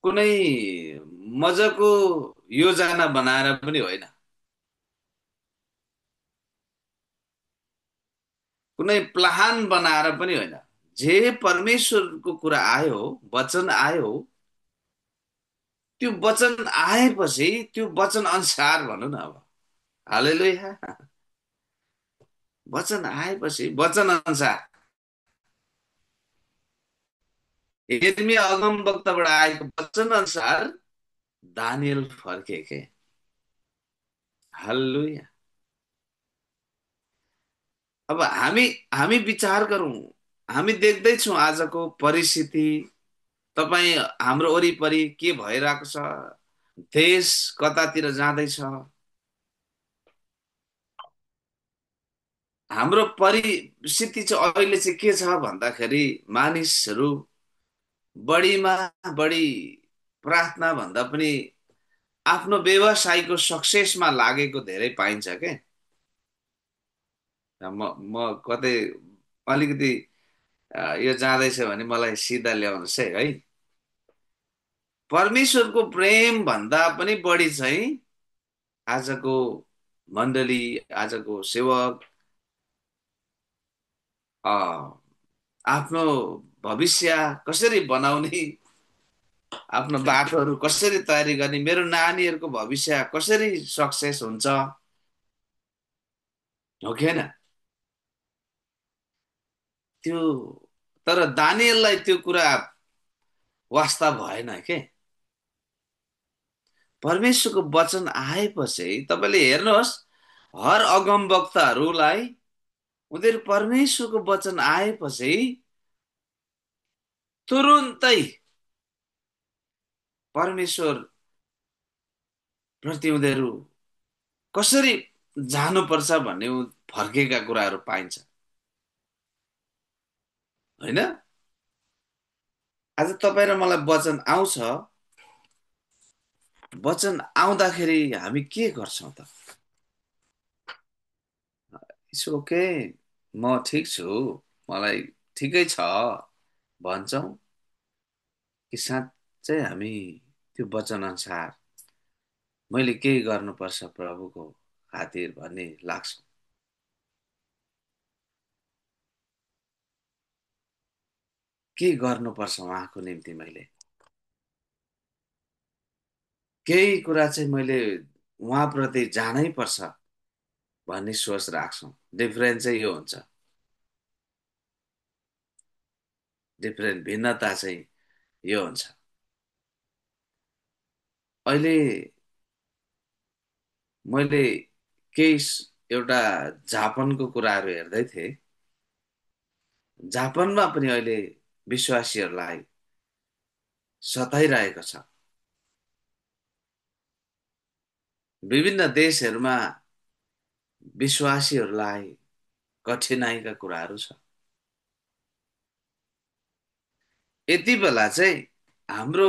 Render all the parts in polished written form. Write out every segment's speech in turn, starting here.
कुनै मजाको योजना बनाएर पनि होइन, कुनै प्लान बनाएर पनि होइन। जे परमेश्वरको कुरा आयो, वचन आयो, त्यो वचन आएपछि त्यो वचन अनुसार भनौँ न अब। हालेलुया। वचन आएपछि वचन अनुसार यिर्मया अगमवक्ताबाट आएको वचन अनुसार दानियल फर्के के। हालेलुया। अब हामी हामी विचार गरौँ, हामी देख्दैछौँ आजको परिस्थिति। तपाईँ हाम्रो वरिपरि के भइरहेको छ, देश कतातिर जाँदैछ। हाम्रो परिस्थिति चाहिँ अहिले चाहिँ के छ भन्दाखेरि मानिसहरू बढीमा बढी प्रार्थना भन्दा पनि आफ्नो व्यवसायको सक्सेसमा लागेको धेरै पाइन्छ के। म कतै अलिकति यो जाँदैछ भने मलाई सिधा ल्याउनुहोस् है। परमेश्वरको प्रेम भन्दा पनि बढी चाहिँ आजको मण्डली, आजको सेवक अ, आफ्नो भविष्य कसरी बनाउने, आफ्नो बाटोहरू कसरी तयारी गर्ने, मेरो नानीहरूको भविष्य कसरी सक्सेस हुन्छ, हो कि होइन? त्यो तर दानिएललाई त्यो कुरा वास्ता भएन के। परमेश्वरको वचन आएपछि तपाईँले हेर्नुहोस्, हर अगमवक्ताहरूलाई उनीहरू परमेश्वरको वचन आएपछि तुरुन्तै परमेश्वर प्रति उनीहरू कसरी जानुपर्छ भन्ने फर्केका कुराहरू पाइन्छ, होइन? आज तपाईँ र मलाई वचन आउँछ, वचन आउँदाखेरि हामी के गर्छौँ त? इट्स ओके, म ठिक छु, मलाई ठिकै छ भन्छौँ कि साँच्चै हामी त्यो वचन अनुसार मैले केही गर्नुपर्छ प्रभुको खातिर भन्ने लाग्छ? के गर्नुपर्छ उहाँको निम्ति, मैले केही कुरा चाहिँ मैले उहाँप्रति जानै पर्छ भन्ने सोच राख्छौँ। डिफरेन्स चाहिँ यो हुन्छ, डिफरेन्ट भिन्नता चाहिँ यो हुन्छ। अहिले मैले केही एउटा जापानको कुराहरू हेर्दै थिएँ। जापानमा पनि अहिले विश्वासीहरूलाई सताइरहेको छ। विभिन्न देशहरूमा विश्वासीहरूलाई कठिनाइका कुराहरू छ। यति बेला चाहिँ हाम्रो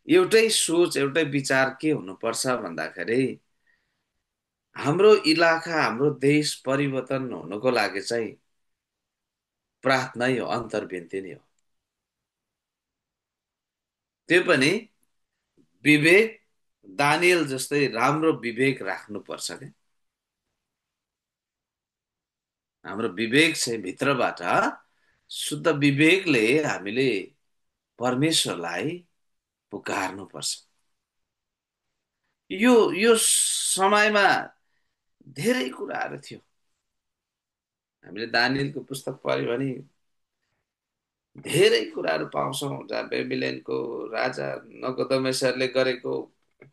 एउटै सोच, एउटै विचार के हुनुपर्छ भन्दाखेरि हाम्रो इलाका, हाम्रो देश परिवर्तन हुनको लागि चाहिँ प्रार्थना नै हो, अन्तर्विन्ती नै हो। त्यो पनि विवेक, दानियल जस्तै राम्रो विवेक राख्नुपर्छ क्या। हाम्रो विवेक चाहिँ भित्रबाट शुद्ध विवेकले हामीले परमेश्वरलाई पुकार्नुपर्छ। यो समयमा धेरै कुराहरू थियो। हामीले दानियलको पुस्तक पढ्यो भने धेरै कुराहरू पाउँछौँ, जहाँ बेबिलोनको राजा नबुकदनेस्सरले गरेको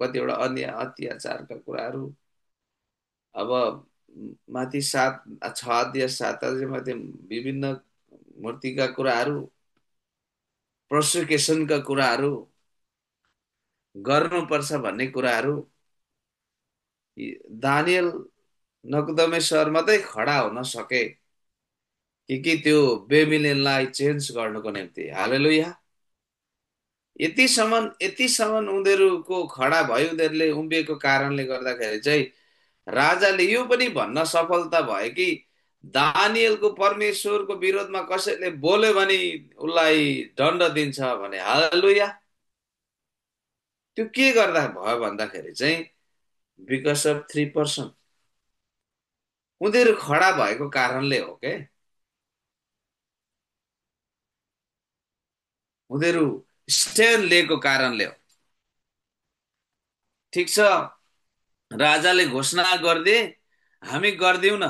कतिवटा अन्य अत्याचारका कुराहरू। अब माथि 6 अध्याय 7 अध्यायमा त्यो विभिन्न मूर्तिका कुराहरू, प्रोसिक्युसनका कुराहरू गर्नुपर्छ भन्ने कुराहरू, दानियल नबुकदनेस्सर मात्रै खडा हुन सके कि त्यो बेबिलोनलाई चेन्ज गर्नको निम्ति। हालेलुया। यतिसम्म उनीहरूको खडा भयो, उनीहरूले उभिएको कारणले गर्दाखेरि चाहिँ राजाले यो पनि भन्न सफलता भयो कि दानियलको परमेश्वरको विरोधमा कसैले बोल्यो भने उसलाई दण्ड दिन्छ भने। हालेलुया। त्यो के गर्दा भयो भन्दाखेरि चाहिँ बिकज अफ 3%। उनीहरू खडा भएको कारणले हो के। उनीहरू स्ट्यान्ड लिएको कारणले हो। ठिक छ, राजाले घोषणा गरिदिए हामी गर्दिउँ न,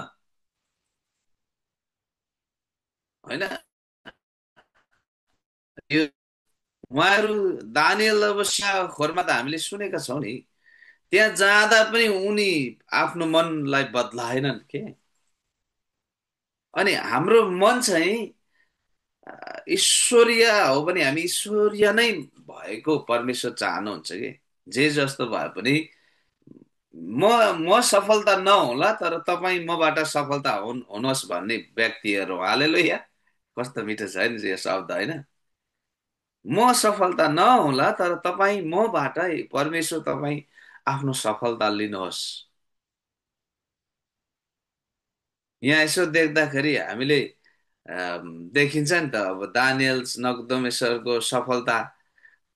होइन। यो उहाँहरू दानियल अवस्था खोरमा त हामीले सुनेका छौँ नि। त्यहाँ जाँदा पनि उनी आफ्नो मनलाई बदलाएनन् के। अनि हाम्रो मन चाहिँ ईश्वरीय हो भने हामी ईश्वरीय नै भएको परमेश्वर चाहनुहुन्छ कि। जे जस्तो भए पनि म म सफलता नहोला तर तपाईँ मबाट सफलता हुनुहोस् भन्ने व्यक्तिहरू। हालेलुया। कस्तो मिठो छ है यो शब्द, होइन। म सफलता नहोला तर तपाईँ मबाट, परमेश्वर तपाईँ आफ्नो सफलता लिनुहोस्। यहाँ यसो देख्दाखेरि हामीले देखिन्छ नि त अब दानियल नगदमेशरको सफलता।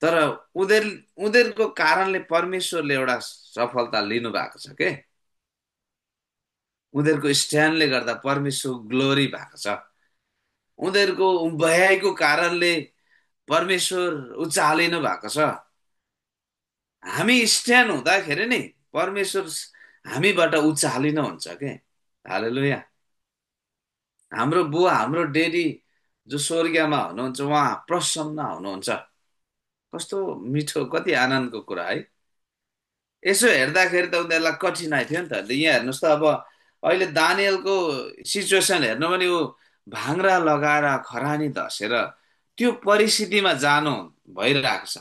तर उनीहरूको कारणले परमेश्वरले एउटा सफलता लिनु भएको छ के। उनीहरूको स्ट्यान्डले गर्दा परमेश्वर ग्लोरी भएको छ। उनीहरूको भयाइको कारणले परमेश्वर उचालिनु भएको छ। हामी स्ट्यान्ड हुँदाखेरि नि परमेश्वर हामीबाट उचालिनुहुन्छ के। हालेलुया। हाम्रो बुवा, हाम्रो डेडी जो स्वर्गीयमा हुनुहुन्छ, उहाँ प्रसन्न हुनुहुन्छ। कस्तो मिठो, कति आनन्दको कुरा है। यसो हेर्दाखेरि त उनीहरूलाई कठिनाइ थियो नि त। यहाँ हेर्नुहोस् त, अब अहिले दानियलको सिचुएसन हेर्नु भने ऊ भाङ्रा लगाएर खरानी धसेर त्यो परिस्थितिमा जानु भइरहेको छ।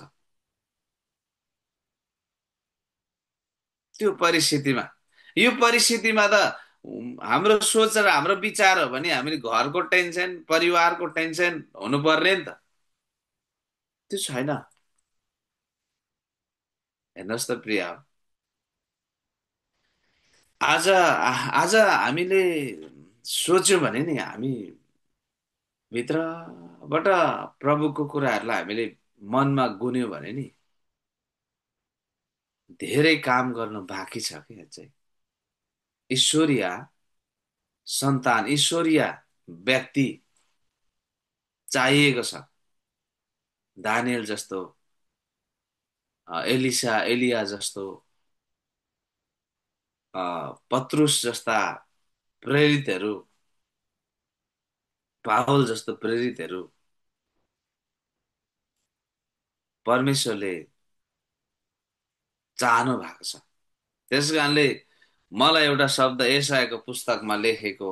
त्यो परिस्थितिमा, यो परिस्थितिमा त हाम्रो सोच र हाम्रो विचार हो भने हामीले घरको टेन्सन, परिवारको टेन्सन हुनुपर्ने नि त। त्यो छैन। हेर्नुहोस् त प्रिय, आज आज हामीले सोच्यौँ भने नि हामी भित्रबाट प्रभुको कुराहरूलाई हामीले मनमा गुन्यौँ भने नि धेरै काम गर्नु बाँकी छ कि अझै। ईश्वरीय सन्तान, ईश्वरीय व्यक्ति चाहिएको छ। दानियल जस्तो, एलिसा एलिया जस्तो, पत्रुस जस्ता प्रेरितहरू, पावल जस्तो प्रेरितहरू परमेश्वरले चाहनु भएको छ। त्यस कारणले मलाई एउटा शब्द एसायाको पुस्तकमा लेखेको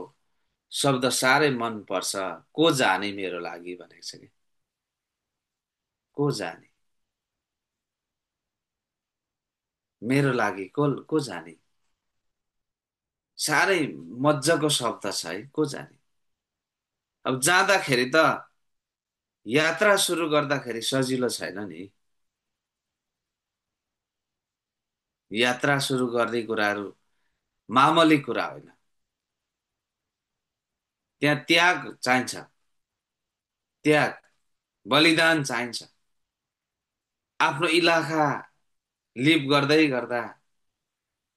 शब्द साह्रै मन पर्छ। को जाने मेरो लागि भनेको छ कि। को जाने मेरो लागि, को जाने। साह्रै मजाको शब्द छ है, को जाने। अब जाँदाखेरि त, यात्रा सुरु गर्दाखेरि सजिलो छैन नि। यात्रा सुरु गर्ने कुराहरू मामूली कुरा होइन। त्यहाँ त्याग चाहिन्छ, त्याग, बलिदान चाहिन्छ। आफ्नो इलाका लिभ गर्दै गर्दा,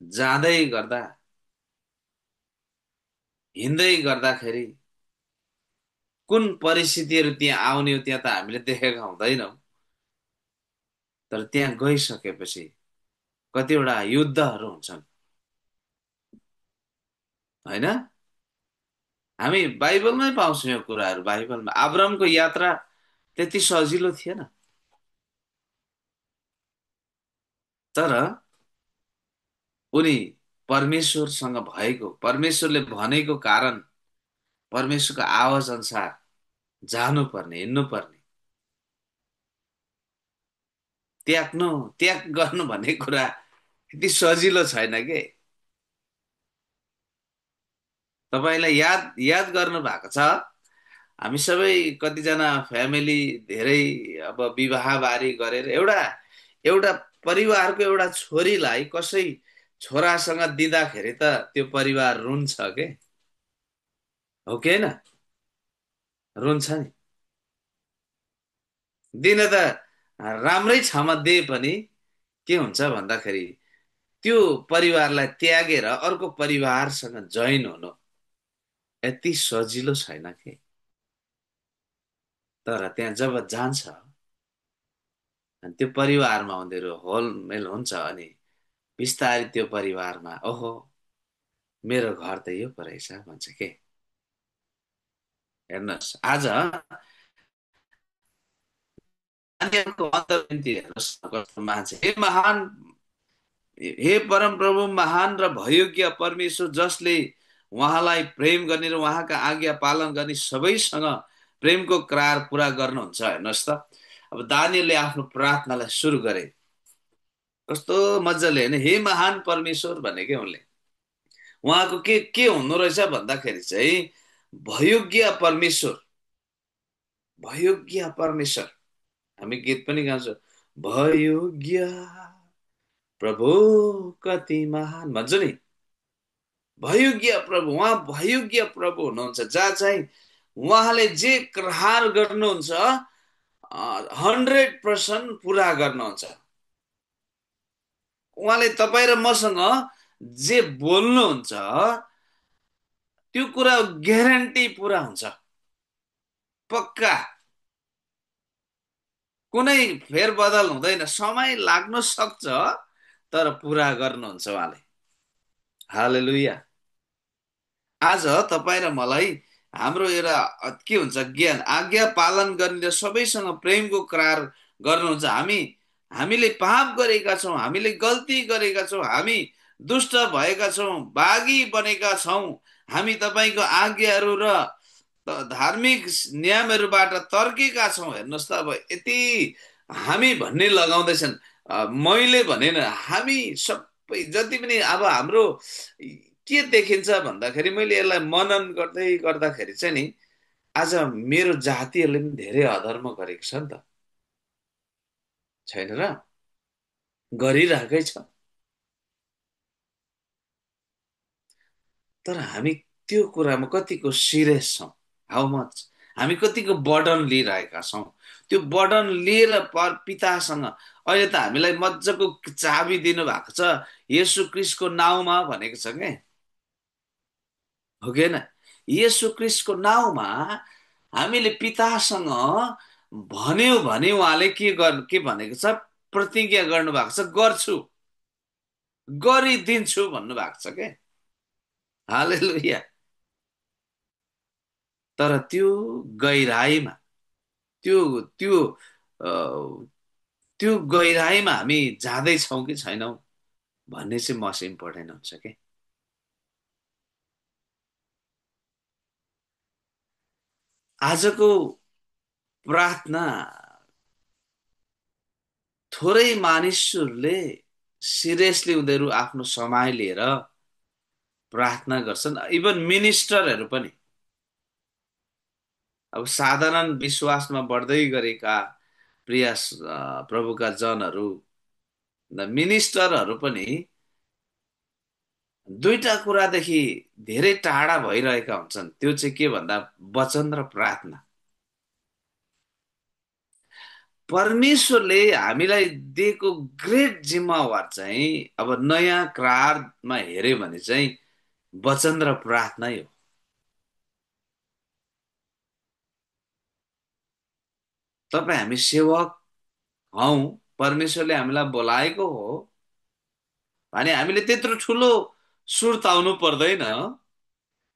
जाँदै गर्दा, हिँड्दै गर्दाखेरि कुन परिस्थितिहरू त्यहाँ आउने हो त्यहाँ त हामीले देखेका हुँदैनौँ। तर त्यहाँ गइसकेपछि कतिवटा युद्धहरू हुन्छन्, होइन। हामी बाइबलमै पाउँछौँ यो कुराहरू। बाइबलमा अब्रामको यात्रा त्यति सजिलो थिएन। तर उनी परमेश्वरसँग भएको, परमेश्वरले भनेको कारण, परमेश्वरको आवाज अनुसार जानुपर्ने, हिँड्नुपर्ने। त्याग्नु, त्याग गर्नु भन्ने कुरा त्यति सजिलो छैन के। तपाईँलाई याद याद गर्नु भएको छ, हामी सबै कतिजना फ्यामिली धेरै अब विवाहबारी गरेर एउटा एउटा परिवारको एउटा छोरीलाई कसै छोरासँग दिँदाखेरि त त्यो परिवार रुन्छ के। हो कि होइन? रुन्छ नि। दिन त राम्रै छमा दिए पनि के हुन्छ भन्दाखेरि त्यो परिवारलाई त्यागेर अर्को परिवारसँग जोइन हुनु यति सजिलो छैन के। तर त्यहाँ जब जान्छ अनि त्यो परिवारमा उनीहरू होलमेल हुन्छ अनि बिस्तारै त्यो परिवारमा ओहो मेरो घर त यो पो रहेछ भन्छ के। हेर्नुहोस् आज नानीहरूको अन्तर्निम्ति हेर्नुहोस् कस्तो मान्छे हे परम प्रभु महान र भयोज्ञ परमेश्वर जसले उहाँलाई प्रेम गर्ने र उहाँका आज्ञा पालन गर्ने सबैसँग प्रेमको करार पुरा गर्नुहुन्छ। हेर्नुहोस् त अब दानियलले आफ्नो प्रार्थनालाई सुरु गरे कस्तो मजाले होइन, हे महान परमेश्वर भने के उनले उहाँको के हुनु रहेछ भन्दाखेरि चाहिँ भयोज्ञ परमेश्वर, भयोज्ञ परमेश्वर। हामी गीत पनि गाउँछौँ भयोज्ञ प्रभु कति महान भन्छ नि। भयोज्ञ प्रभु, उहाँ भयोज्ञ प्रभु हुनुहुन्छ जहाँ चाहिँ उहाँले जे करार गर्नुहुन्छ 100% पुरा गर्नुहुन्छ। उहाँले तपाईँ र मसँग जे बोल्नुहुन्छ त्यो कुरा ग्यारेन्टी पुरा हुन्छ, पक्का, कुनै फेरबदल हुँदैन। समय लाग्न सक्छ तर पुरा गर्नुहुन्छ उहाँले। हालेलुया। आज तपाईँ र मलाई हाम्रो एउटा के हुन्छ ज्ञान, आज्ञा पालन गर्ने र सबैसँग प्रेमको करार गर्नुहुन्छ। हामीले पाप गरेका छौँ, हामीले गल्ती गरेका छौँ, हामी दुष्ट भएका छौँ, बागी बनेका छौँ, हामी तपाईँको आज्ञाहरू र धार्मिक नियमहरूबाट तर्केका छौँ। हेर्नुहोस् त अब यति हामी भन्ने लगाउँदैछन्, मैले भनेन, हामी सबै जति पनि अब हाम्रो के देखिन्छ भन्दाखेरि मैले यसलाई मनन गर्दै गर्दाखेरि चाहिँ नि आज मेरो जातिहरूले पनि धेरै अधर्म गरेको छ नि त, छैन र? गरिरहेकै छ। तर हामी त्यो कुरामा कतिको सिरियस छौँ, हाउ मच हामी कतिको बर्डन लिइरहेका छौँ। त्यो बर्डन लिएर पितासँग अहिले त हामीलाई मजाको चाबी दिनुभएको छ येशू क्रिस्टको नाउँमा भनेको छ के हो कि होइन? येशू क्रिस्टको नाउँमा हामीले पितासँग भन्यो भने उहाँले के भनेको छ, प्रतिज्ञा गर्नुभएको छ, गर्छु गरिदिन्छु भन्नुभएको छ के। हालेलुया। तर त्यो गहिराईमा त्यो त्यो अ, त्यो गहिराईमा हामी जाँदैछौँ कि छैनौँ भन्ने चाहिँ मस्ट इम्पोर्टेन्ट हुन्छ कि। आजको प्रार्थना थोरै मानिसहरूले सिरियसली उनीहरू आफ्नो समय लिएर प्रार्थना गर्छन्। इभन मिनिस्टरहरू पनि अब साधारण विश्वासमा बढ्दै गरेका प्रिय प्रभुका जनहरू मिनिस्टरहरू पनि दुईटा कुरादेखि धेरै टाढा भइरहेका हुन्छन्। त्यो चाहिँ के भन्दा वचन र प्रार्थना। परमेश्वरले हामीलाई दिएको ग्रेट जिम्मावार चाहिँ अब नयाँ करारमा हेऱ्यो भने चाहिँ वचन र प्रार्थनै हो। तपाईँ हामी सेवक हौ, परमेश्वरले हामीलाई बोलाएको हो भने हामीले त्यत्रो ठुलो सुर ताउनु पर्दैन।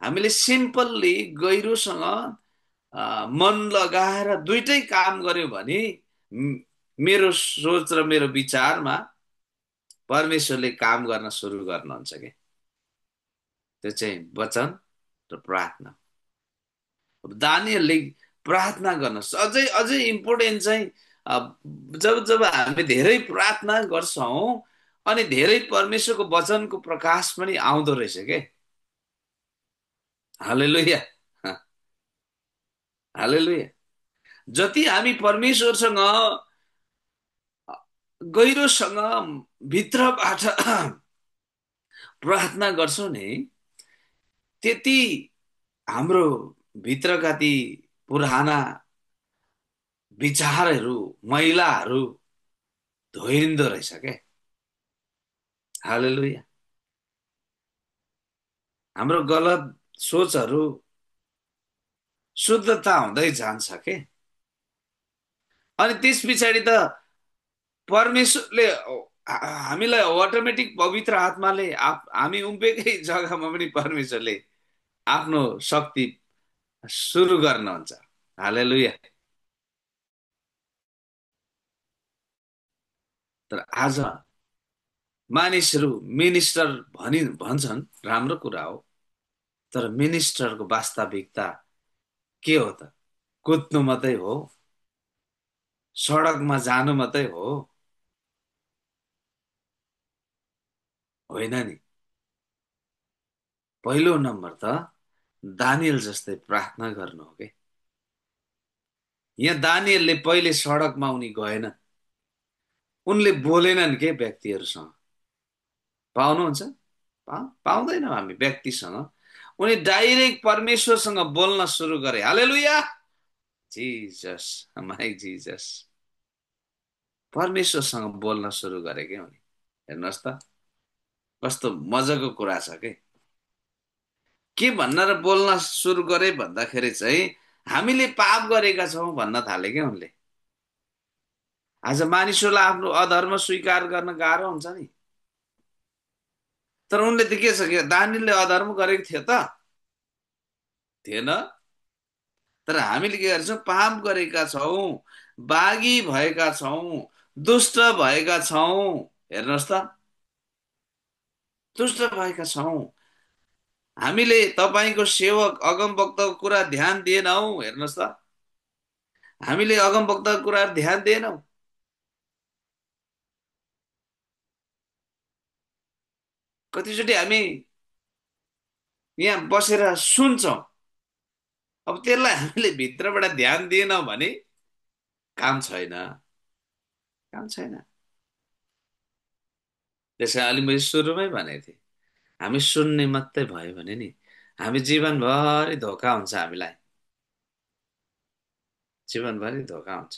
हामीले सिम्पल्ली गहिरोसँग मन लगाएर दुइटै काम गर्यो भने मेरो सोच र मेरो विचारमा परमेश्वरले काम गर्न सुरु गर्नुहुन्छ कि। त्यो चाहिँ वचन र प्रार्थना। दानियलले प्रार्थना गर्न अझै अझै इम्पोर्टेन्ट चाहिँ जब जब हामी धेरै प्रार्थना गर्छौँ अनि धेरै परमेश्वरको वचनको प्रकाश पनि आउँदो रहेछ के। हालेलुया, हालेलुया। जति हामी परमेश्वरसँग गहिरोसँग भित्रबाट प्रार्थना गर्छौँ नि त्यति हाम्रो भित्रका ती पुराना विचारहरू मैलाहरू धोइरिन्दो रहेछ के। हालेलुया। हाम्रो गलत सोचहरू शुद्धता हुँदै जान्छ के। अनि त्यस पछाडि त परमेश्वरले हामीलाई अटोमेटिक पवित्र आत्माले हामी उभिएकै जग्गामा पनि परमेश्वरले आफ्नो शक्ति सुरु गर्नुहुन्छ। हालेलुया। तर आज मानिसहरू मिनिस्टर भन्छन्, राम्रो कुरा हो। तर मिनिस्टरको वास्तविकता के हो त? कुद्नु मात्रै हो? सडकमा जानु मात्रै हो? होइन नि। पहिलो नम्बर त दानियल जस्तै प्रार्थना गर्नु हो के। यहाँ दानियलले पहिले सडकमा उनी गएन, उनले बोलेनन् के व्यक्तिहरूसँग। पाउनुहुन्छ? पाउँदैनौँ हामी व्यक्तिसँग। उनी डाइरेक्ट परमेश्वरसँग बोल्न सुरु गरे। हालेलुया। Jesus, my Jesus. परमेश्वरसँग बोल्न सुरु गरे क्या उनी। हेर्नुहोस् त कस्तो मजाको कुरा छ के भन्न र बोल्न सुरु गरे भन्दाखेरि चाहिँ हामीले पाप गरेका छौँ भन्न थाले क्या उनले। आज मानिसहरूलाई आफ्नो अधर्म स्वीकार गर्न गाह्रो हुन्छ नि। तर उनले त के छ कि दानियलले अधर्म गरेको थियो त थिएन। तर हामीले के गर्छौँ? पाप गरेका छौँ, बागी भएका छौँ, दुष्ट भएका छौँ। हेर्नुहोस् त, दुष्ट भएका छौँ। हामीले तपाईँको सेवक अगमवक्ताको कुरा ध्यान दिएनौँ। हेर्नुहोस् त, हामीले अगमवक्ताको कुरा ध्यान दिएनौँ। कतिचोटि हामी यहाँ बसेर सुन्छौँ, अब त्यसलाई हामीले भित्रबाट ध्यान दिएनौँ भने काम छैन, काम छैन। त्यसै अलि मैले सुरुमै भनेको थिएँ, हामी सुन्ने मात्रै भयो भने नि हामी जीवनभरि धोका हुन्छ हामीलाई, जीवनभरि धोका हुन्छ।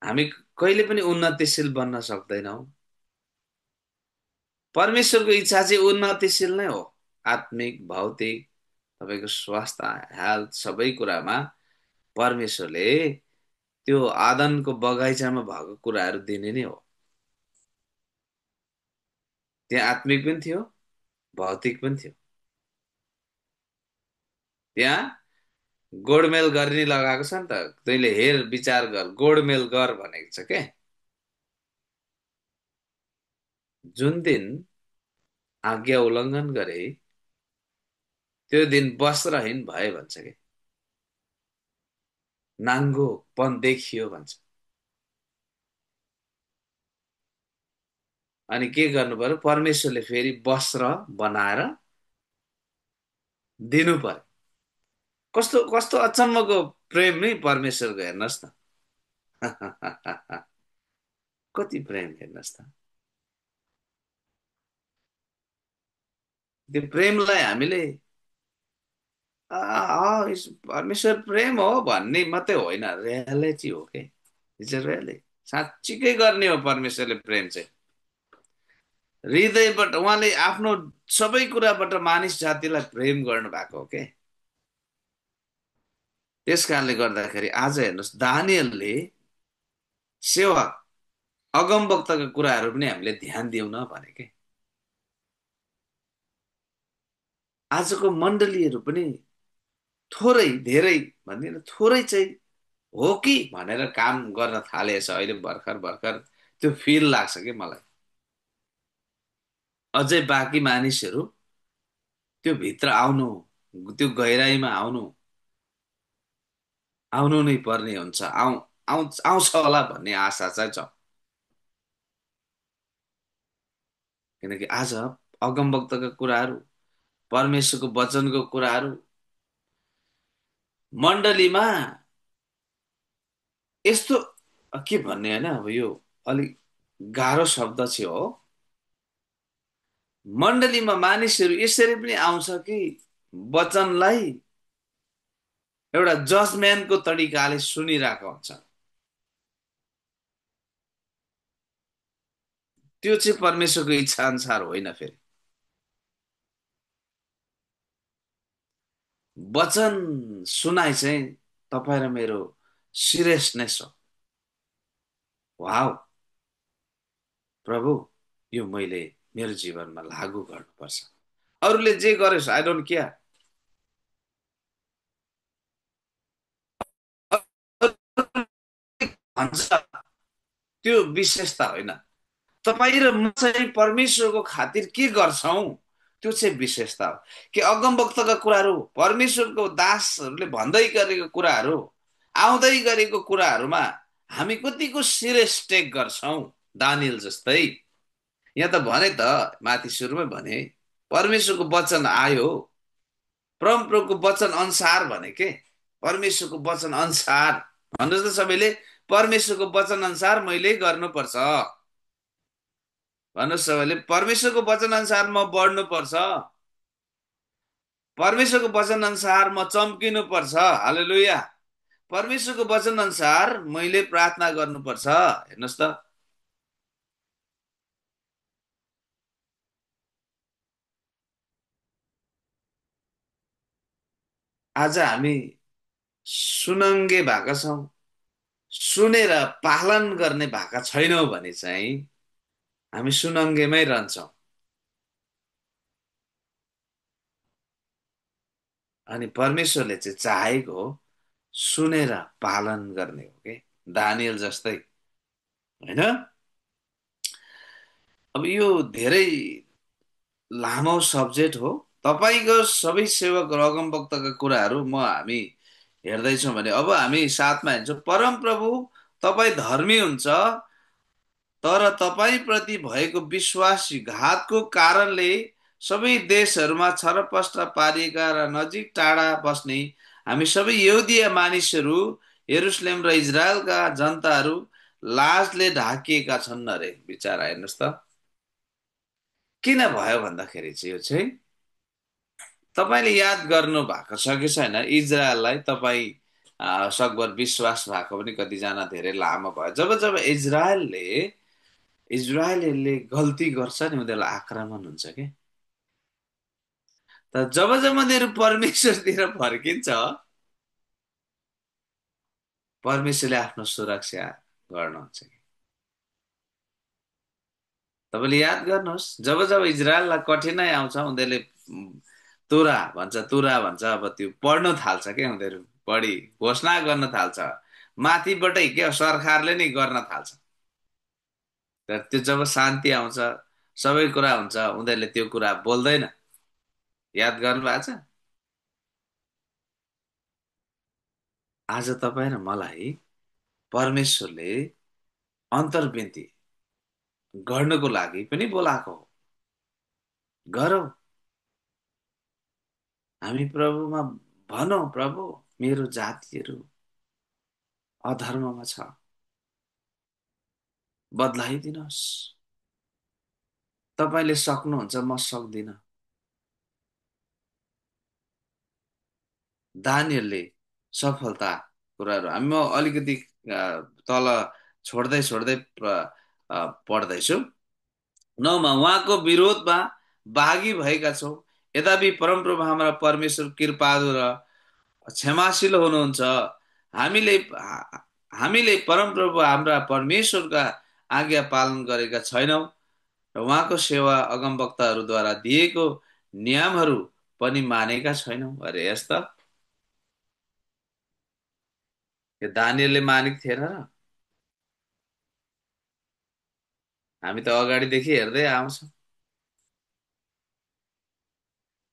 हामी कहिले पनि उन्नतिशील बन्न सक्दैनौँ। परमेश्वरको इच्छा चाहिँ उन्नतिशील नै हो। आत्मिक, भौतिक, तपाईँको स्वास्थ्य, हेल्थ, सबै कुरामा परमेश्वरले त्यो आदनको बगैँचामा भएको कुराहरू दिने नै हो। त्यहाँ आत्मिक पनि थियो, भौतिक पनि थियो। त्यहाँ गोडमेल गर्ने लगाएको छ नि त, तैँले हेर विचार गर, गोडमेल गर भनेको छ के। जुन दिन आज्ञा उल्लङ्घन गरे त्यो दिन वस्त्रहीन भए भन्छ कि, नाङ्गोपन देखियो भन्छ। अनि के गर्नु पर्यो? परमेश्वरले फेरि वस्त्र बनाएर दिनु पर्यो। कस्तो कस्तो अचम्मको प्रेम नि परमेश्वरको, हेर्नुहोस् न। कति प्रेम हेर्नुहोस् त। त्यो प्रेमलाई हामीले परमेश्वर प्रेम हो भन्ने मात्रै होइन, रियालिटी हो के। इट्स अ रियली, साँच्चीकै गर्ने हो परमेश्वरले प्रेम चाहिँ। हृदयबाट उहाँले आफ्नो सबै कुराबाट मानिस जातिलाई प्रेम गर्नु भएको हो के। त्यस कारणले गर्दाखेरि आज हेर्नुहोस्, दानियलले सेवा अगमवक्ताका कुराहरू पनि हामीले ध्यान दिउँ न भने के। आजको मण्डलीहरू पनि थोरै धेरै भन्दिनँ, थोरै चाहिँ हो कि भनेर काम गर्न थालेछ अहिले भर्खर भर्खर। त्यो फिल लाग्छ कि मलाई। अझै बाँकी मानिसहरू त्यो भित्र आउनु, त्यो गहिराइमा आउनु आउनु नै पर्ने हुन्छ। आउँछ होला भन्ने आशा चाहिँ छ। किनकि आज अगमवक्ताका कुराहरू, परमेश्वरको वचनको कुराहरू मण्डलीमा यस्तो के भन्ने होइन, अब यो अलिक गाह्रो शब्द चाहिँ हो। मण्डलीमा मानिसहरू यसरी पनि आउँछ कि वचनलाई एउटा जजमेन्टको तरिकाले सुनिरहेको हुन्छ। त्यो चाहिँ परमेश्वरको इच्छा अनुसार होइन फेरि। वचन सुनाइ चाहिँ तपाईँ र मेरो सिरियसनेस हो। वाउ, प्रभु, यो मैले मेरो जीवनमा लागू गर्नुपर्छ। अरूले जे गरेस् आई डोन्ट केयर। भन्छ त्यो विशेषता होइन। तपाईँ र म चाहिँ परमेश्वरको खातिर के गर्छौँ त्यो चाहिँ विशेषता हो। कि अगमवक्तका कुराहरू, परमेश्वरको दासहरूले भन्दै गरेको कुराहरू, आउँदै गरेको कुराहरूमा हामी कतिको सिरियस टेक गर्छौँ। दानियल जस्तै यहाँ त भने त, माथि सुरुमै भने परमेश्वरको वचन आयो, परमप्रभुको वचन अनुसार भने के, परमेश्वरको वचन अनुसार भन्नुहोस् त सबैले, परमेश्वरको वचन अनुसार मैले गर्नुपर्छ। भन्नुहोस् सबैले, परमेश्वरको वचन अनुसार म बढ्नु पर्छ। परमेश्वरको वचन अनुसार म चम्किनु पर्छ। हालेलुया। परमेश्वरको वचन अनुसार मैले प्रार्थना गर्नुपर्छ। हेर्नुहोस् त, आज हामी सुनङ्गे भएका छौँ, सुनेर पालन गर्ने भएका छैनौँ भने चाहिँ हामी सुनङ्गेमै रहन्छौँ। अनि परमेश्वरले चाहिँ चाहेको सुनेर पालन गर्ने हो के, दानियल जस्तै, होइन? अब यो धेरै लामो सब्जेक्ट हो। तपाईँको सबै सेवक र अगमवक्ताका कुराहरू हामी हेर्दैछौँ भने अब हामी साथमा हेर्छौँ। परम प्रभु, तपाईँ धर्मी हुन्छ, तर तपाईँप्रति भएको विश्वासघातको कारणले सबै देशहरूमा छरपष्ट पारिएका र नजिक टाढा बस्ने हामी सबै यहुदिया मानिसहरू, यरुसलेम र इजरायलका जनताहरू लाजले ढाकिएका छन् अरे। विचार हेर्नुहोस् त, किन भयो भन्दाखेरि चाहिँ यो चाहिँ तपाईँले याद गर्नु भएको छ कि छैन, इजरायललाई तपाईँ सकभर विश्वास भएको पनि कतिजना धेरै लामो भयो। जब जब इजरायलले गल्ती गर्छ नि उनीहरूलाई आक्रमण हुन्छ कि। तर जब जब उनीहरू परमेश्वरतिर फर्किन्छ, परमेश्वरले आफ्नो सुरक्षा गर्नुहुन्छ कि। तपाईँले याद गर्नुहोस्, जब जब इजरायललाई कठिनाइ आउँछ उनीहरूले तुरा भन्छ, अब त्यो पढ्न थाल्छ क्या उनीहरू, बढी घोषणा गर्न थाल्छ माथिबाटै, के सरकारले नै गर्न थाल्छ। तर त्यो जब शान्ति आउँछ, सबै कुरा हुन्छ, उनीहरूले त्यो कुरा बोल्दैन। याद गर्नु भएको छ? आज तपाईँ र मलाई परमेश्वरले अन्तर्विन्ती गर्नको लागि पनि बोलाएको हो। गरौँ, हामी प्रभुमा भनौँ, प्रभु, मेरो जातिहरू अधर्ममा छ, बदलाइदिनुहोस्। तपाईँले सक्नुहुन्छ, म सक्दिनँ। दानियलले सफलता कुराहरू हामी, म अलिकति तल छोड्दै छोड्दै पढ्दैछु। 9मा, उहाँको विरोधमा भागी भएका छौँ, यद्यपि परमप्रभु हाम्रा परमेश्वर कृपालु र क्षमाशील हुनुहुन्छ। हामीले हामीले परमप्रभु हाम्रा परमेश्वरका आज्ञा पालन गरेका छैनौँ र उहाँको सेवा अगमवक्ताहरूद्वारा दिएको नियमहरू पनि मानेका छैनौँ। अरे यस्ता, यो दानियलले मानेको थिएन र? हामी त अगाडिदेखि हेर्दै आउँछौँ।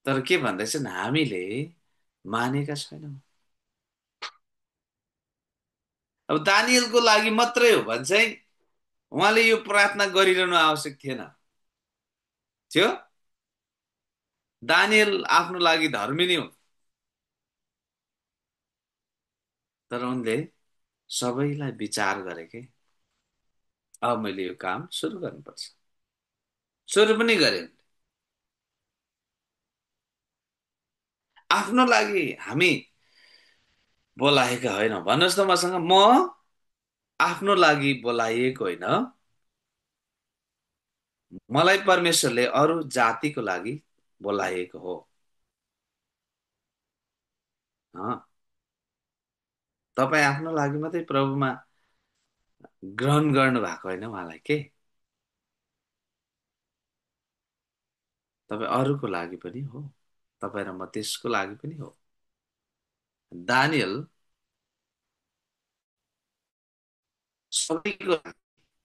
तर के भन्दैछन्, हामीले मानेका छैनौँ। अब दानियलको लागि मात्रै हो भने चाहिँ उहाँले यो प्रार्थना गरिरहनु आवश्यक थिएन थियो। दानियल आफ्नो लागि धर्मी नै हुन्, तर उनले सबैलाई विचार गरे कि अब मैले यो काम सुरु गर्नुपर्छ। सुरु पनि गरे। आफ्नो लागि हामी बोलाएका होइनौँ। भन्नुहोस् त मसँग, म आफ्नो लागि बोलाइएको होइन, मलाई परमेश्वरले अरू जातिको लागि बोलाएको हो। अँ, तपाईँ आफ्नो लागि मात्रै प्रभुमा ग्रहण गर्नु भएको होइन उहाँलाई के, तपाईँ अरूको लागि पनि हो। तपाईँ र म त्यसको लागि पनि हो। दानियल सबैको लागि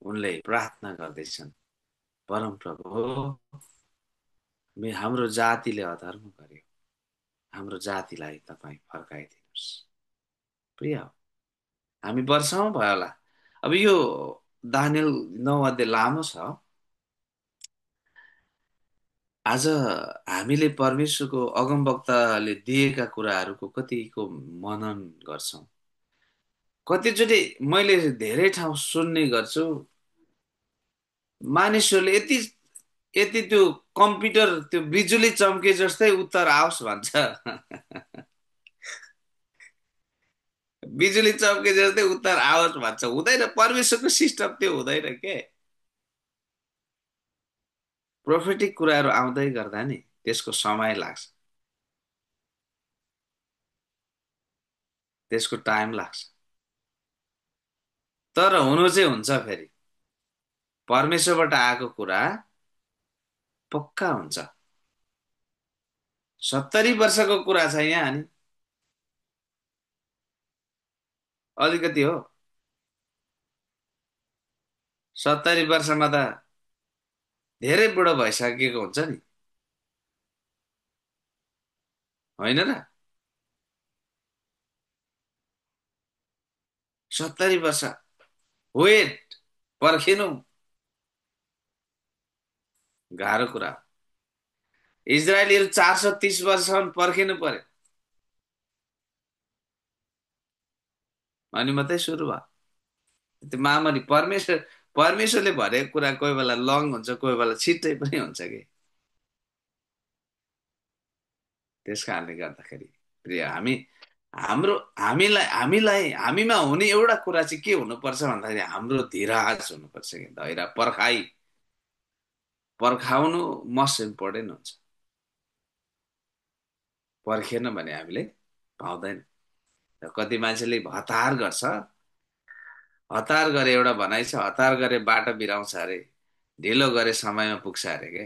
उनले प्रार्थना गर्दैछन्, परम प्रभु हो, हाम्रो जातिले अधर्म गर्यो, हाम्रो जातिलाई तपाईँ फर्काइदिनुहोस्। प्रिय हो, हामी वर्षौँ भयो होला। अब यो दानियल 9 अध्याय लामो छ। आज हामीले परमेश्वरको अगमवक्ताले दिएका कुराहरूको कतिको मनन गर्छौँ। कतिचोटि मैले धेरै ठाउँ सुन्ने गर्छु, मानिसहरूले यति यति त्यो कम्प्युटर त्यो बिजुली चम्के जस्तै उत्तर आओस् भन्छ। बिजुली चम्के जस्तै उत्तर आओस् भन्छ, हुँदैन। परमेश्वरको सिस्टम त्यो हुँदैन के। प्रोफेटिक कुराहरू आउँदै गर्दा नि त्यसको समय लाग्छ, त्यसको टाइम लाग्छ। तर हुनु चाहिँ हुन्छ। फेरि परमेश्वरबाट आएको कुरा पक्का हुन्छ। 70 वर्षको कुरा छ यहाँ, अनि अलिकति हो। 70 वर्षमा त धेरै बुढो भइसकेको हुन्छ नि, होइन र? 70 वर्ष वेट, पर्खिनु, गाह्रो कुरा हो। इजरायलीहरू 430 वर्षसम्म पर्खिनु पर्यो, अनि मात्रै सुरु भयो। त्यो महामारी परमेश्वरले भनेको कुरा कोही बेला लङ हुन्छ, कोही बेला छिट्टै पनि हुन्छ कि। त्यस कारणले गर्दाखेरि प्रिय, हामीमा हुने एउटा कुरा चाहिँ के हुनुपर्छ भन्दाखेरि हाम्रो धीरज हुनुपर्छ कि धैर्य, पर्खाउनु मस्ट इम्पोर्टेन्ट हुन्छ। पर्खेन भने हामीले पाउँदैन। र कति मान्छेले हतार गर्छ, हतार गरे एउटा भनाइ छ, हतार गरे बाटो बिराउँछ अरे, ढिलो गरे समयमा पुग्छ अरे के।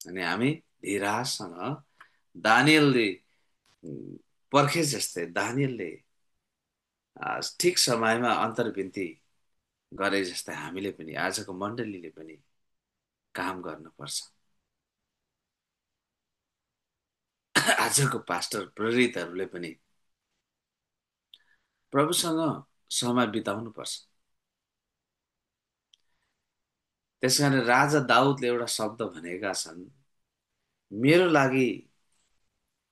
अनि हामी धीरजसँग दानियलले पर्खे जस्तै, दानियलले ठिक समयमा अन्तर्विन्ती गरे जस्तै हामीले पनि, आजको मण्डलीले पनि काम गर्नुपर्छ। आजको पास्टर प्रेरितहरूले पनि प्रभुसँग समय बिताउनु पर्छ। त्यसकारण राजा दाउदले एउटा शब्द भनेका छन्, मेरो लागि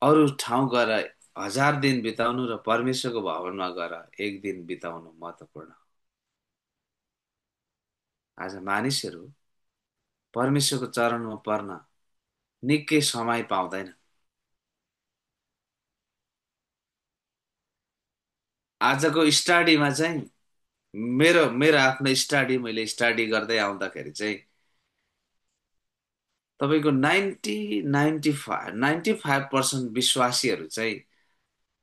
अरू ठाउँ गएर 1000 दिन बिताउनु र परमेश्वरको भवनमा गएर 1 दिन बिताउनु महत्त्वपूर्ण हो। आज मानिसहरू परमेश्वरको चरणमा पर्न निकै समय पाउँदैन। आजको स्टडीमा चाहिँ मेरो मेरो आफ्नो स्टडी, मैले स्टडी गर्दै आउँदाखेरि चाहिँ तपाईँको 95% विश्वासीहरू चाहिँ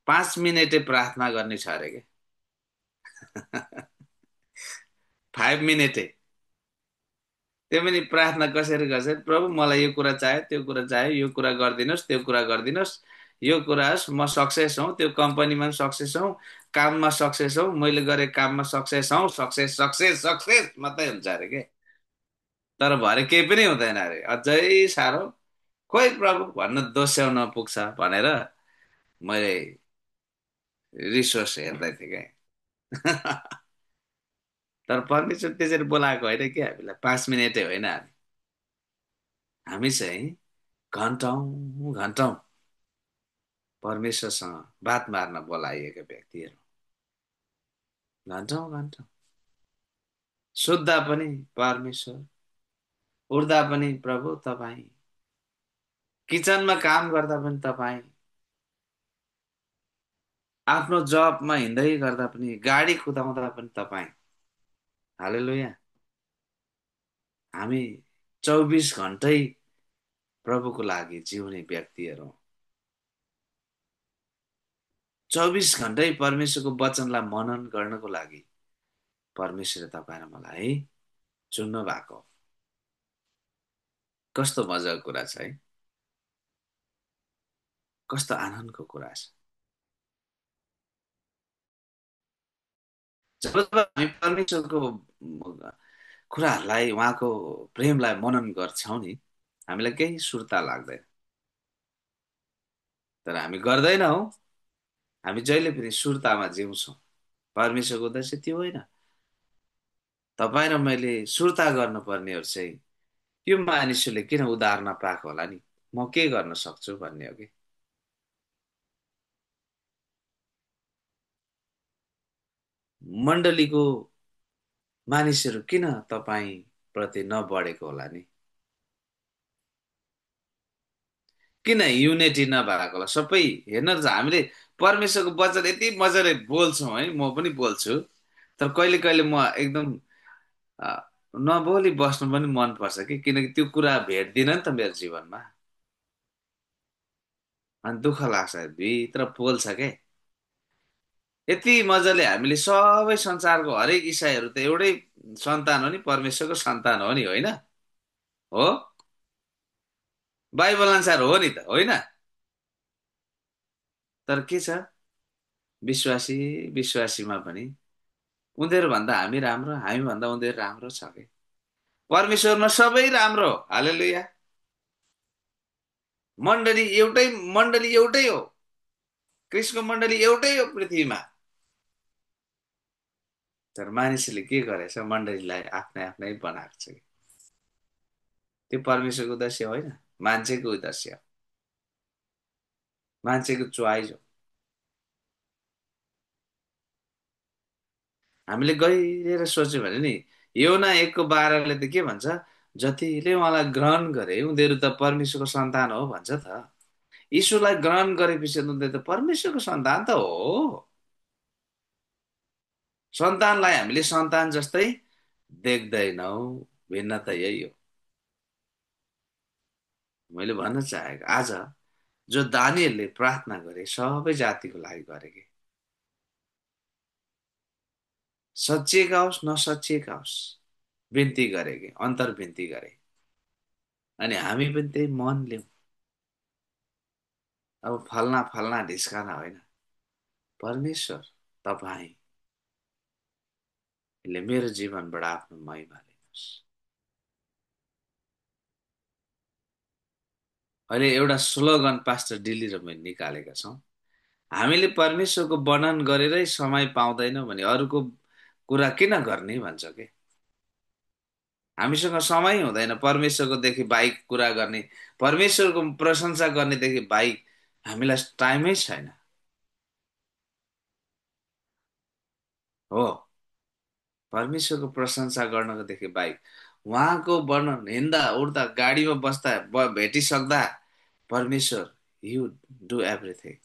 5 मिनटे प्रार्थना गर्ने छ अरे के। 5 मिनटे, त्यो पनि प्रार्थना कसरी गर्छ? प्रभु मलाई यो कुरा चाहियो, त्यो कुरा चाहियो, यो कुरा गरिदिनुहोस्, त्यो कुरा गरिदिनुहोस्, यो कुरा होस्, म सक्सेस हौँ, त्यो कम्पनीमा पनि सक्सेस हौँ, काममा सक्सेस हौँ, मैले गरेको काममा सक्सेस हौँ, सक्सेस सक्सेस सक्सेस मात्रै हुन्छ अरे के। तर भरे केही पनि हुँदैन अरे, अझै साह्रो। खोइ प्रभु भन्न दोस्याउन पुग्छ भनेर मैले रिसोर्स हेर्दै थिएँ क्या। तर परमेश्वर त्यसरी बोलाएको होइन कि हामीलाई, 5 मिनटै होइन। हामी चाहिँ घन्टौँ घन्टौँ परमेश्वरसँग बात मार्न बोलाइएका व्यक्तिहरू, घन्टौँ घन्टौँ। सुत्दा पनि परमेश्वर, उठ्दा पनि प्रभु तपाईँ, किचनमा काम गर्दा पनि तपाईँ, आफ्नो जबमा हिँड्दै गर्दा पनि, गाडी कुदाउँदा पनि तपाईँ। हालेलुया। हामी 24 घन्टै प्रभुको लागि जिउने व्यक्तिहरू हौं। 24 घन्टै परमेश्वरको वचनलाई मनन गर्नको लागि परमेश्वरले तपाईँ र मलाई चुन्नु भएको। कस्तो मजाको कुरा छ है। कस्तो आनन्दको कुरा छ। जब जब हामी परमेश्वरको कुराहरूलाई, उहाँको प्रेमलाई मनन गर्छौँ नि, हामीलाई केही सुर्ता लाग्दैन। तर हामी गर्दैनौँ। हामी जहिले पनि सुर्तामा जिउँछौँ। परमेश्वरको उद्देश्य त्यो होइन। तपाईँ र मैले सुर्ता गर्नुपर्नेहरू चाहिँ यो मानिसहरूले किन उद्धार नपाएको होला नि, म के गर्न सक्छु भन्ने हो कि। मण्डलीको मानिसहरू किन तपाईँ प्रति नबढेको होला नि, किन युनिटी नभएको होला। सबै हेर्नुहोस्, हामीले परमेश्वरको वचन यति मजाले बोल्छौँ है, म पनि बोल्छु। तर कहिले कहिले म एकदम अ, नबोली बस्नु पनि मनपर्छ कि, किनकि त्यो कुरा भेट्दिनँ नि त मेरो जीवनमा। अनि दुःख लाग्छ, भित्र पोल्छ के। यति मजाले हामीले सबै संसारको हरेक इसाईहरू त एउटै सन्तान हो नि, परमेश्वरको सन्तान हो नि, होइन हो। बाइबल अनुसार हो नि त, होइन। तर के छ, विश्वासी विश्वासीमा पनि उनीहरू भन्दा हामी राम्रो, हामी भन्दा उनीहरू राम्रो छ कि। परमेश्वरमा सबै राम्रो। हालेलुया। मण्डली एउटै, मण्डली एउटै हो। कृष्णको मण्डली एउटै हो पृथ्वीमा। तर मानिसले के गरेछ, मण्डलीलाई आफ्नै आफ्नै बनाएको छ। त्यो परमेश्वरको उद्देश्य होइन, मान्छेको उद्देश्य, मान्छेको चोइस हो। हामीले गहिरेर सोच्यो भने नि, योना 1:12 त के भन्छ, जतिले उहाँलाई ग्रहण गरे उनीहरू त परमेश्वरको सन्तान हो भन्छ त। यीशुलाई ग्रहण गरेपछि उनीहरू त परमेश्वरको सन्तान त हो। सन्तानलाई हामीले सन्तान जस्तै देख्दैनौ। भिन्नता यही हो। मैले भन्न चाहेको आज जो दानिएलले प्रार्थना गरे सबै जातिको लागि गरे कि, सचिएका होस् नसचिएका होस्, बिन्ती गरे कि, अन्तर्बिन्ती गरे। अनि हामी पनि त्यही मन लियौँ। अब फल्ना फल्ना ढिस्काना होइन, परमेश्वर तपाईँले मेरो जीवनबाट आफ्नो महिमा लिनुहोस्। अहिले एउटा स्लोगन पास्टर डिली र मैले निकालेका छौँ, हामीले परमेश्वरको वर्णन गरेरै समय पाउँदैनौँ भने अरूको कुरा किन गर्ने भन्छ के। हामीसँग समय हुँदैन परमेश्वरको देखि बाहेक कुरा गर्ने, परमेश्वरको प्रशंसा गर्नेदेखि बाहेक हामीलाई टाइमै छैन। हो, परमेश्वरको प्रशंसा गर्नको देखि बाहेक, उहाँको वर्णन हिँड्दा उड्दा गाडीमा बस्दा भेटिसक्दा परमेश्वर, यु डु एभ्रिथिङ।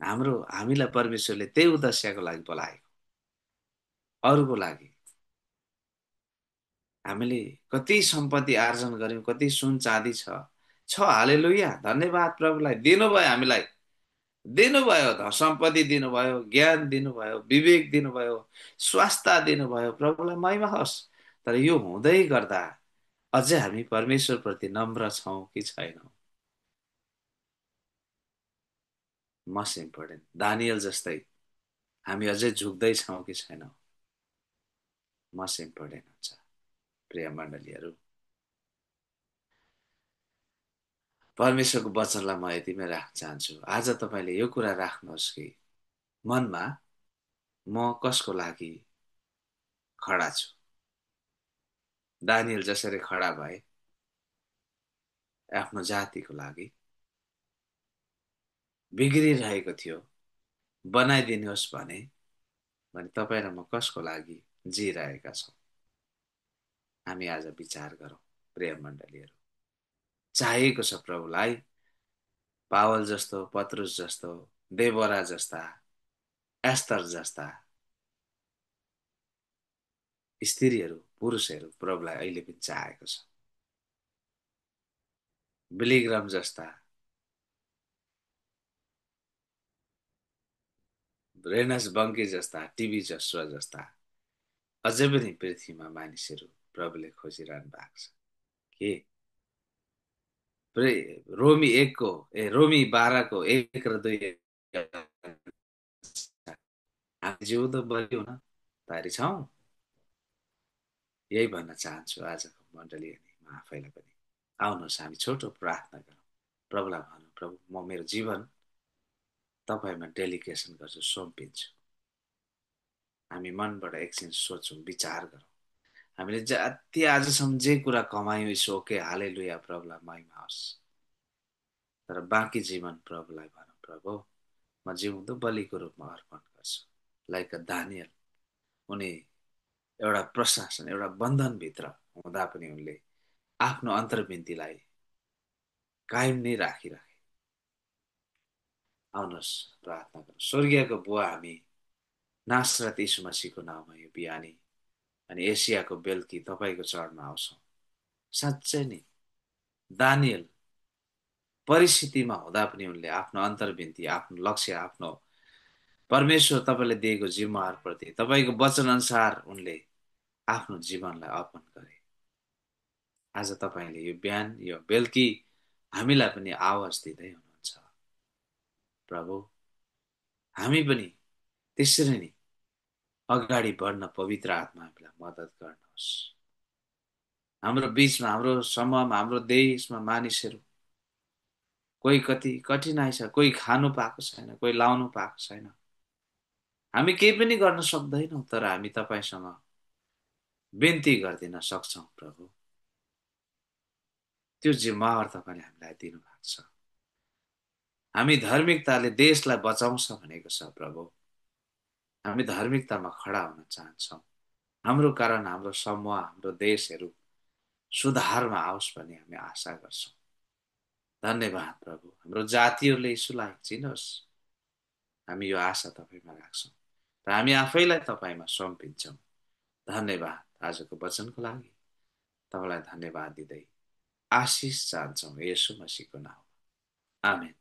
हामीलाई परमेश्वरले त्यही उद्देश्यको लागि बोलाएको, अरूको लागि। हामीले कति सम्पत्ति आर्जन गर्यौँ, कति सुन चाँदी छ हालेलुया, धन्यवाद प्रभुलाई। दिनुभयो हामीलाई, दिनुभयो सम्पत्ति दिनुभयो, ज्ञान दिनुभयो, विवेक दिनुभयो, स्वास्थ्य दिनुभयो, प्रभुलाई महिमा होस्। तर यो हुँदै गर्दा अझै हामी परमेश्वरप्रति नम्र छौँ कि छैनौँ, मस्ट इम्पोर्टेन्ट। दानियल जस्तै हामी अझै झुक्दैछौँ कि छैनौँ, मस्ट इम्पोर्टेन्ट हुन्छ। प्रिय मण्डलीहरू, परमेश्वरको वचनलाई म यतिमै राख्न चाहन्छु। आज तपाईँले यो कुरा राख्नुहोस् कि मनमा, म कसको लागि खडा छु। दानियल जसरी खडा भए आफ्नो जातिको लागि, बिग्रिरहेको थियो, बनाइदिनुहोस् भने तपाईँ र म कसको लागि जिइरहेका छौँ, हामी आज विचार गरौँ। प्रिय मण्डलीहरू, चाहिएको छ प्रभुलाई पावल जस्तो, पत्रुस जस्तो, देवरा जस्ता, एस्तर जस्ता स्त्रीहरू पुरुषहरू प्रभुलाई अहिले पनि चाहेको छ। बिलिग्राम जस्ता, रेनस बङ्की जस्ता, टिभी जसुवा जस्ता अझै पनि पृथ्वीमा मानिसहरू प्रभुले खोजिरहनु भएको छ। के रोमी एकको रोमी 12को 1 र 2 हामी जिउँदो बलि हुन तयारी छौँ। यही भन्न चाहन्छु आजको मण्डली अनि म आफैलाई पनि। आउनुहोस् हामी छोटो प्रार्थना गरौँ। प्रभुलाई भनौँ, प्रभु म मेरो जीवन तपाईँमा डेलिकेसन गर्छु, सुम्पिन्छु। हामी मनबाट एकछिन सोचौँ, विचार गरौँ। हामीले जति आजसम्म जे कुरा कमायौँ ओके, हालेलुया, प्रभुलाई महिमा होस्। तर बाँकी जीवन प्रभुलाई भनौँ, प्रभु म जिउँदो बलिको रूपमा अर्पण गर्छु। लाइक दानियल, उनी एउटा प्रशासन, एउटा बन्धनभित्र हुँदा पनि उनले आफ्नो अन्तर्विन्तीलाई कायम नै राखिराखे। आउनुहोस् प्रार्थना गरौँ। स्वर्गीयको बुवा, हामी नासरत यीशु मसीहको नाममा यो बिहानी अनि एसियाको बेलुकी तपाईँको चरणमा आउँछौँ। साँच्चै नै दानियल परिस्थितिमा हुँदा पनि उनले आफ्नो अन्तर्विन्ती, आफ्नो लक्ष्य, आफ्नो परमेश्वर तपाईँले दिएको जिम्मावारप्रति तपाईँको वचन अनुसार उनले आफ्नो जीवनलाई अर्पण गरे। आज तपाईँले यो बिहान, यो बेलुकी हामीलाई पनि आवाज दिँदै हुनुहुन्छ। प्रभु, हामी पनि त्यसरी नै अगाडि बढ्न पवित्र आत्मा हामीलाई मद्दत गर्नुहोस्। हाम्रो बीचमा, हाम्रो समूहमा, हाम्रो देशमा मानिसहरू कोही कति कठिनाइ छ, कोही खानु पाएको छैन, कोही लाउनु पाएको छैन। हामी केही पनि गर्न सक्दैनौँ, तर हामी तपाईँसँग बिन्ती गरिदिन सक्छौँ। प्रभु, त्यो जिम्मावार तपाईँले हामीलाई दिनुभएको छ। हामी धार्मिकताले देशलाई बचाउँछ भनेको छ। प्रभु, हामी धार्मिकतामा खडा हुन चाहन्छौँ। हाम्रो कारण हाम्रो समूह, हाम्रो देशहरू सुधारमा आओस् भन्ने हामी आशा गर्छौँ। धन्यवाद प्रभु, हाम्रो जातिहरूले यीशुलाई चिनोस्। हामी यो आशा तपाईँमा राख्छौँ र हामी आफैलाई तपाईँमा सुम्पिन्छौँ। धन्यवाद आजको वचनको लागि। तपाईँलाई धन्यवाद दिँदै आशिष चाहन्छौँ येशू मसीहको नाममा। आमेन।